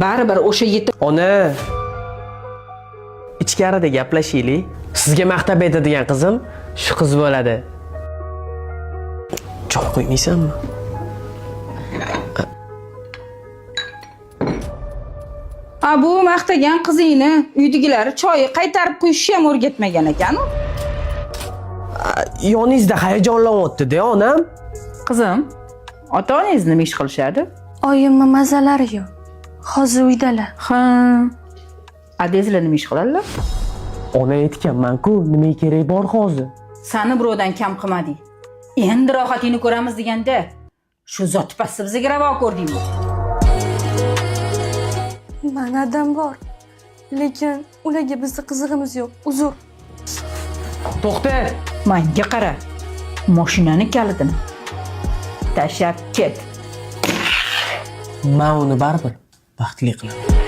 Baribir o'sha yetim Ona, ichkarida gaplashaylik. Sizga maqtab aytadigan qizim shu qiz bo'ladi. Choy qo'ymaysanmi? A bu maqtagan qizingni uydagilari choyi qaytarib quyishni ham o'rgatmagan ekan-u. Yoningizda hayajonlanyapti-da onam. Qizim, ota-onangiz nima ish qilishadi? Oyimni mazalari yo'q. Hozir uydalar. Ha. Adangizlar nima ish qiladilar? Ona aytganman-ku, nima kerak bor hozir? Sani birovdan kam qilmadik. Endi rohatingni ko'ramiz deganda shu zotipasni bizga ravo ko'rdingmi? Mani adam bor. Lekin ularga bizni qizig'imiz yo'q. Uzr. To'xta. Manga qara. Mashinani kalitini tashlab ket. Men uni baribir baxtli qilaman.